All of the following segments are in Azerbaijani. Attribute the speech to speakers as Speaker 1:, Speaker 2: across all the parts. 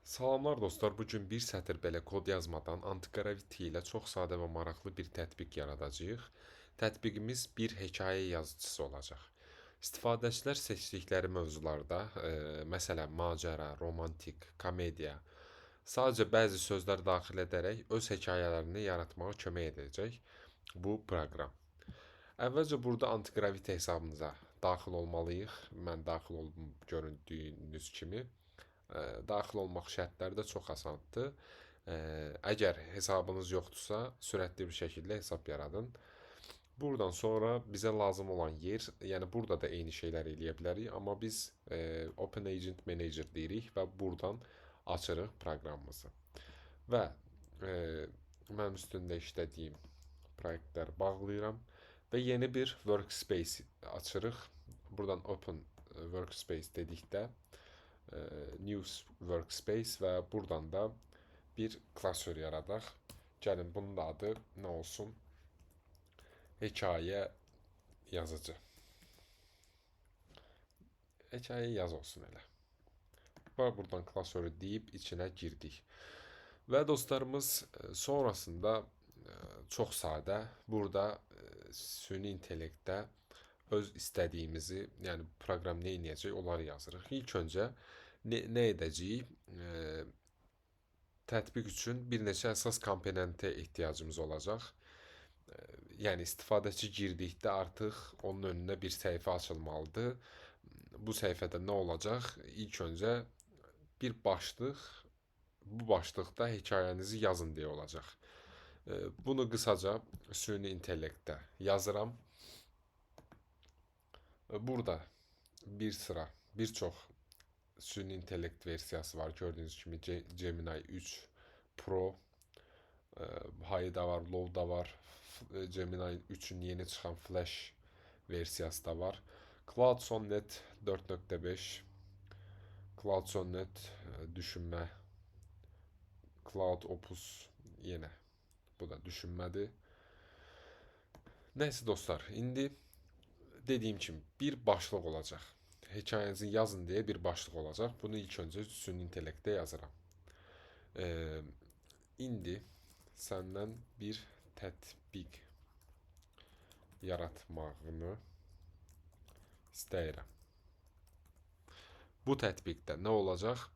Speaker 1: Salamlar dostlar, bu gün bir sətr belə kod yazmadan Antigravity ilə çox sadə və maraqlı bir tətbiq yaradacağıq. Tətbiqimiz bir hekayə yazıcısı olacaq. İstifadəçilər seçdikləri mövzularda, məsələn, macəra, romantik, komediya, sadəcə bəzi sözlər daxil edərək öz hekayələrini yaratmağa kömək edəcək bu proqram. Əvvəlcə burada Antigravity hesabınıza daxil olmalıyıq. Mən daxil oldum göründüyünüz kimi. Daxil olmaq şərtləri də çox asandır. Əgər hesabınız yoxdursa, sürətli bir şəkildə hesab yaradın. Buradan sonra bizə lazım olan yer, yəni burada da eyni şeyləri eləyə bilərik, amma biz Open Agent Manager deyirik və buradan açırıq proqramımızı. Və mənim üstündə işlədiyim proyektləri bağlayıram və yeni bir workspace açırıq. Buradan Open Workspace dedikdə New Workspace və buradan da bir klasör yaradaq. Gəlin, bunun da adı nə olsun? Hekayə yazıcı. Hekayə yaz olsun elə. Və buradan klasörü deyib içinə girdik. Və dostlarımız, sonrasında çox sadə burada süni intellektdə öz istədiyimizi, yəni proqram nə edəcək, onları yazırıq. İlk öncə nə edəcəyik? Tətbiq üçün bir neçə əsas komponentə ehtiyacımız olacaq. Yəni istifadəçi girdikdə artıq onun önünə bir səhifə açılmalıdır. Bu səhifədə nə olacaq? İlk öncə bir başlıq, bu başlıqda hekayənizi yazın deyə olacaq. Bunu qısaca süni intellektdə yazıram. Burada bir sıra, bir çox süni intellekt versiyası var. Gördüyünüz kimi Gemini 3 Pro, high da var, low da var. Gemini 3-ün yeni çıxan Flash versiyası da var. Claude Sonnet 4.5, Claude Sonnet düşünmə, Claude Opus yenə bu da düşünmədir. Nəysə dostlar, indi dediyim kimi bir başlıq olacaq. Hekayənizi yazın deyə bir başlıq olacaq. Bunu ilk öncə süni intellektdə yazıram. İndi səndən bir tətbiq yaratmağını istəyirəm. Bu tətbiqdə nə olacaq?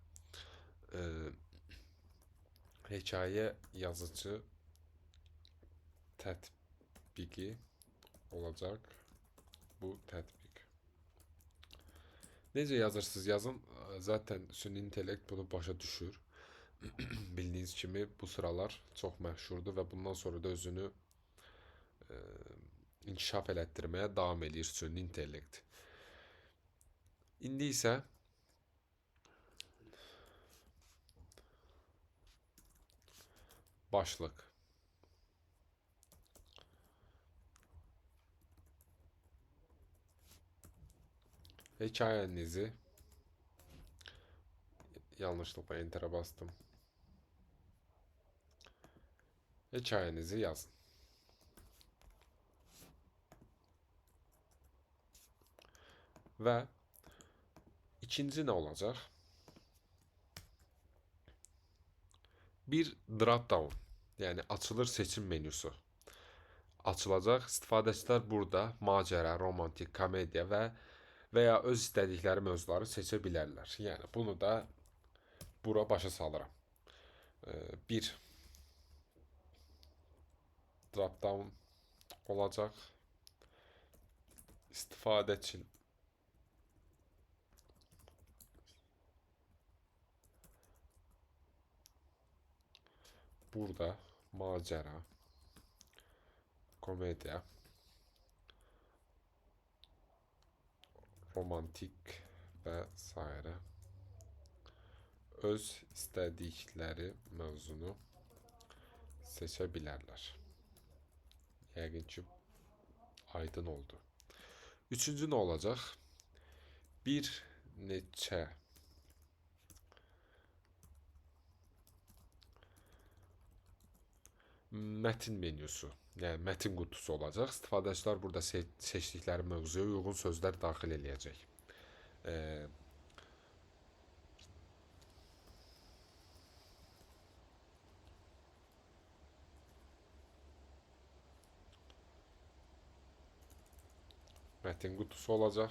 Speaker 1: Hekayə yazıcı tətbiqi olacaq bu tətbiq. Necə yazırsınız yazın, zaten süni intellekt bunu başa düşür. Bildiyiniz kimi bu sıralar çox məşhurdur və bundan sonra da özünü inkişaf elətdirməyə davam eləyir süni intellekt. İndi isə başlıq. Hekayənizi yanlışlıkla enter'a bastım. Hekayənizi yazın. Və ikinci nə olacaq? Bir drop-down, yəni açılır seçim menüsü açılacaq. İstifadəçilər burada macəra, romantik, komediya və ya öz istədikləri mövzuları seçə bilərlər. Yəni bunu da bura başa salıram. Bir drop-down olacaq. İstifadəçi burada macəra, komediya, romantik və sairə öz istədikləri mövzunu seçə bilərlər. Yəqin ki, aydın oldu. Üçüncü nə olacaq? Bir neçə mətin menüsü, yəni mətin qutusu olacaq. İstifadəçilər burada seçdikləri mövzuya uyğun sözlər daxil eləyəcək. Mətin qutusu olacaq.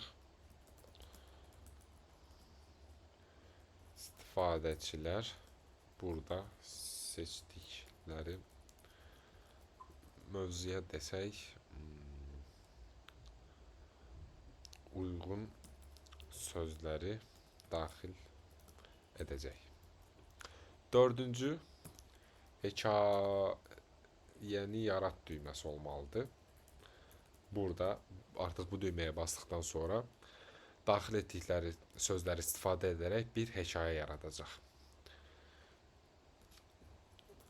Speaker 1: İstifadəçilər burada seçdikləri mövzuya desək uyğun sözləri daxil edəcək. Dördüncü, hekayəni yarat düyməsi olmalıdır. Burada artıq bu düyməyə basdıqdan sonra daxil etdikləri sözləri istifadə edərək bir hekayə yaradacaq.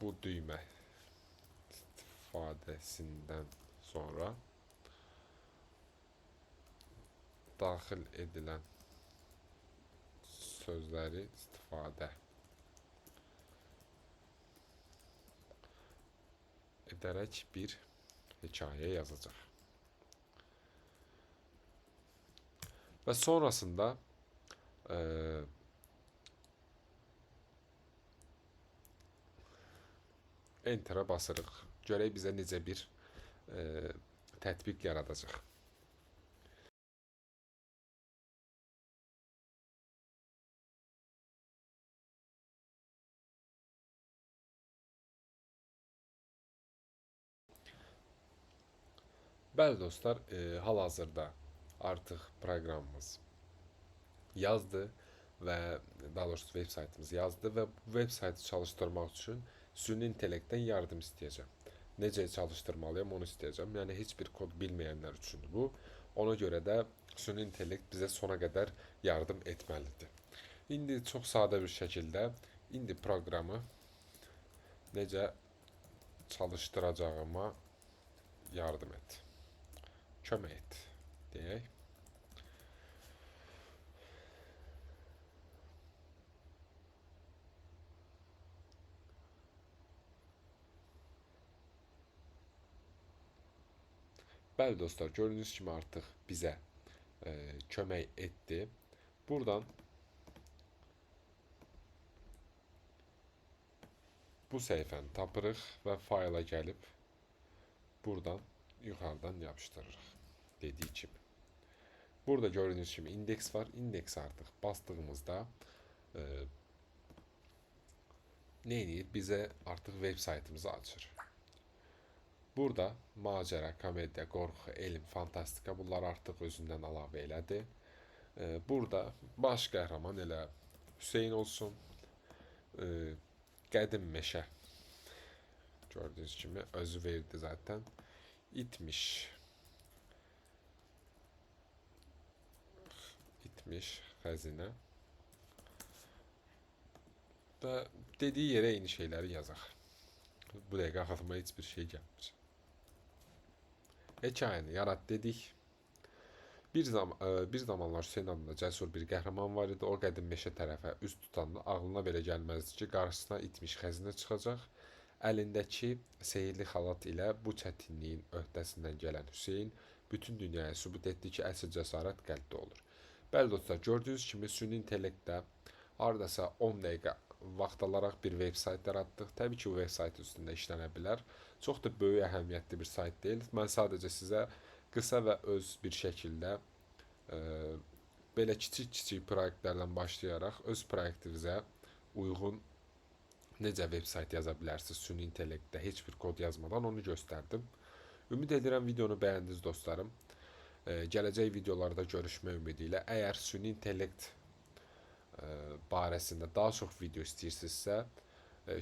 Speaker 1: Bu düymə istifadəsindən sonra daxil edilən sözləri istifadə edərək bir hekayə yazacaq. Və sonrasında Enter'a basırıq. Görək bizə necə bir tətbiq yaradacaq. Bəli dostlar, hal-hazırda artıq proqramımız yazdı və daha doğrusu web saytımız yazdı və bu web saytı çalışdırmaq üçün süni intellektdən yardım istəyəcəm. Necə çalışdırmalıyam onu istəyəcəm. Yəni heç bir kod bilməyənlər üçündür bu. Ona görə də süni intellekt bizə sona qədər yardım etməlidir. İndi çox sadə bir şəkildə indi proqramı necə çalışdıracağıma yardım et. Kömək et deyək. Bəli dostlar, gördüyünüz kimi artıq bizə kömək etdi. Buradan bu səhifəni tapırıq və fayla gəlib buradan yuxarıdan yapışdırırıq dediyi kimi. Burada gördüyünüz kimi indeks var. İndeks artıq bastığımızda nə edir? Bizə artıq web saytımızı açır. Burada macəra, komediya, qorxu, elm, fantastika bunlar artıq özündən əlavə elədi. Burada baş qəhrəman elə Hüseyn olsun. Qədim meşə gördüyünüz kimi özü verdi zaten. İtmiş. İtmiş xəzinə. Və dediyi yerə eyni şeyləri yazaq. Bu dəqiqə ağlıma heç bir şey gəlmir. Hekayəni yarat dedik. Bir zamanlar Hüseyn adında cəsur bir qəhrəman var idi. O qədim meşə tərəfə üz tutanda ağlına belə gəlməzdi ki, qarşısına itmiş xəzinə çıxacaq. Əlindəki sehirli xalat ilə bu çətinliyin öhdəsindən gələn Hüseyn bütün dünyaya sübut etdi ki, əsl cəsarət qəlbdə olur. Bəli dostlar, gördüyünüz kimi süni intellektdə hardasa 10 dəqiqə vaxt alaraq bir web sayt yaratdıq. Təbii ki, bu web sayt üstündə işlənə bilər. Çox da böyük əhəmiyyətli bir sayt deyil. Mən sadəcə sizə qısa və öz bir şəkildə belə kiçik-kiçik proyektlərdən başlayaraq öz proyektinizə uyğun necə web sayt yaza bilərsiniz süni intellektdə heç bir kod yazmadan onu göstərdim. Ümid edirəm videonu bəyəndiniz dostlarım. Gələcək videolarda görüşmək ümidi ilə əgər süni intellekt barəsində daha çox video istəyirsinizsə,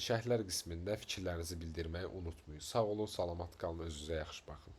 Speaker 1: şərhlər qismində fikirlərinizi bildirməyi unutmayın. Sağ olun, salamat qalın, özünüzə yaxşı baxın.